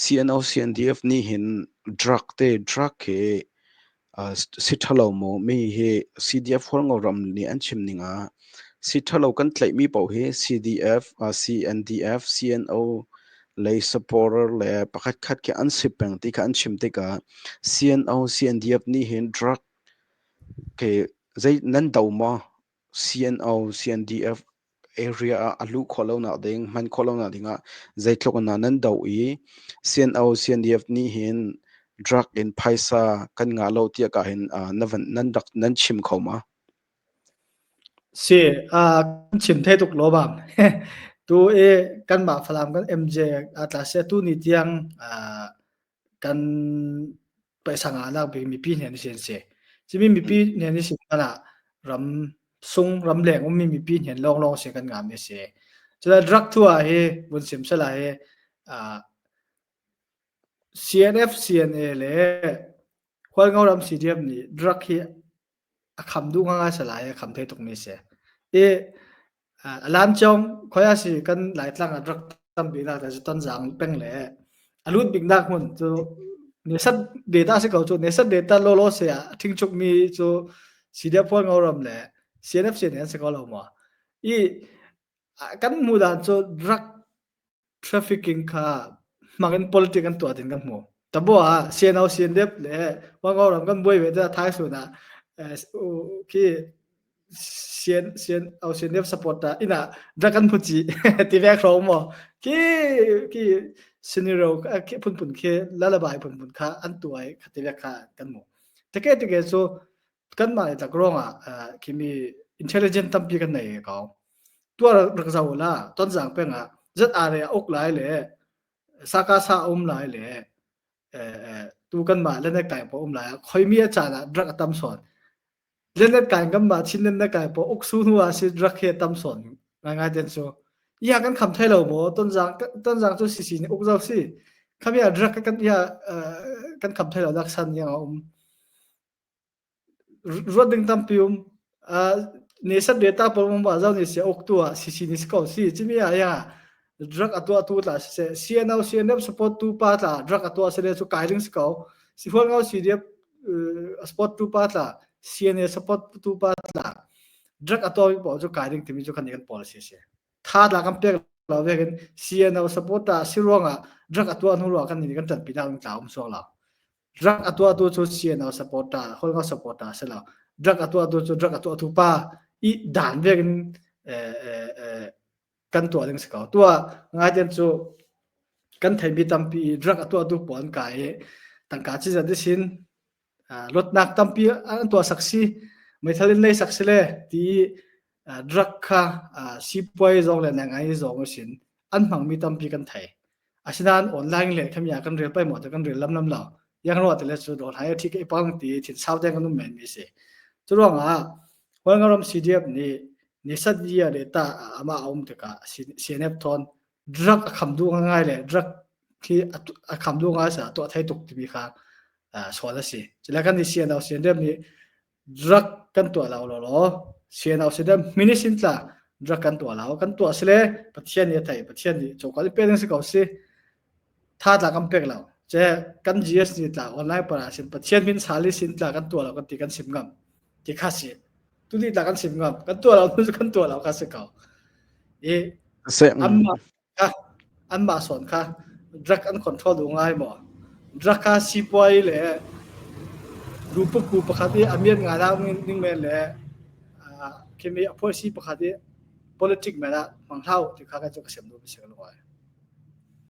CNO CNDF nih hin drug te drug hi si ṭhalo maw mi hi CDF Hualngo ram nih an chim ning ah si ṭhalo kan tlaihmi paoh hi CDF, CNDF, CNO lei supporter le pakhat khat khi an si peng ti kha an chim tikah CNO, CNDF nih hin drug khi zei nan do maw? CNO, CNDF area ah a luh khawh lonak ding, hman khawh lonak ding ah zeitluk in dah nan doh i CNO, CNDF nih hin drug in phaisa kan ngah lo tiah ka hin na van nan rak nan chim kho ma? Si, kan chim thei tuk lo bang. Tu i kanmah Falam kan MJ a tla se tu ni tiang kan paisa ngahnak bik mipi hnen sin si. Cimi mipi hnen sin ah ram sung ramleng ummi mipi hnen lawnglawng si kan ngami si. Cula drug thu ah hi vun sim sala hi CNF CNA le Hualngo ram CDF nih drug hi a kham duh ngai salai a kham thei tuk mi si. I a lam chong khoi a si kan Laitlang ah rak tampi nak cu Tonzang peng le a lut bik nak hmun cu nesat data si ko cu nesat data lolo se ah thingchuk mi cu CDF Phual Ngoram le CNF CNN si ko lo maw i kan hmu dan cu drug trafficking kha hmangin politic an tuah din kan hmu. Tabo ah CNO CNDF le Wango ram kan buai ve te thai sun ah khi CN CNO CNDF support ta ina drug an phuchi ti ve khro mo khi khi scenario khi phun phun khi lalabai phun phun kha an tuai khati ve kha kan mu teke teke chu kan mah le tak ruangah khimi intelligent tampi kan nei ko tuar rak zau la tonzang peng ah zat are a uk lai le saka sa um lai le tu kan mah le na kai po um lai khoimi a caan ah drug a tam sawn le na kai ngam ma chin na kai po uk su hnu ah si drug he tam sawn ngai ngai den so ya kan kham thai lo mo tonzang tonzang cu sisi ni uk zau si kham ya drug kan ya kan kham thai lo dak san yang a um Ruat ding tampi um. Nesat data pawl um zau ni sia uk tu ah CC ni si ko si. Cimi ah ya drug a tuah tu tla si CNO CNF support tu pa tla drug a tuah se le cu kai ding si ko. Si hual ngau CDF support tu pa tla CNA support tu pa tla drug a tuah mi pawl cu kai ding timi cu kan kan policy si. Tha tla kan pek lo vekin CNO support ta si ruangah drug a tuah hnu ruang kan ni kan ṭanpi nak tla um suak lo. Drug a tuahtu cu CNO supporter, Holngo supporter a si lo. Drug a tuahtu cu drug a tuahtu pa i dan vek in kan tuah ding si ko. Tuah ngaiten cu kan theimi tampi i drug a tuahtu pawl an kai i tangka ci zat sin luatnak tampi an tuah sak si meithal in lei sak si le ti drug kha sipuai zong le ngai zong sin an hmangmi tampi kan thei. Asinain online le khami ah kan rel pai maw kan rel lam lam lo. Yang ro te le cu dol hai thi ke pang ti thin sau te kan um men mi si. Cu ruangah Hualngoram CDF nih nisat year le ta ama a um tikah CNF thon drug a kham du ngai le drug khi a kham du ngai sa to thai tuk timi kha sual a si. Cule kan ni CNO CNF nih drug kan tuah lo lo law CNO CNF minisin tla drug kan tuah lo kan tuah sile Pathian nih a thei Pathian nih cokal pe ding si ko si tha tla kan pek lo che kan GS ni tla online para sin Pathian min sali sin tla kan tuah lo kan ti kan sim ngam ti kha si tu ni tla kan sim ngam kan tuah lo kan tuah lo kha si ko i amma kha anmah sawn kha drug an control duh ngai maw? Drug kha sipuai le lupaku pakhat i a miat ngai la ning men le khimi a policy pakhat i politic men ah hmang hlau ti kha kan cu ka sem duh mi si lo ai.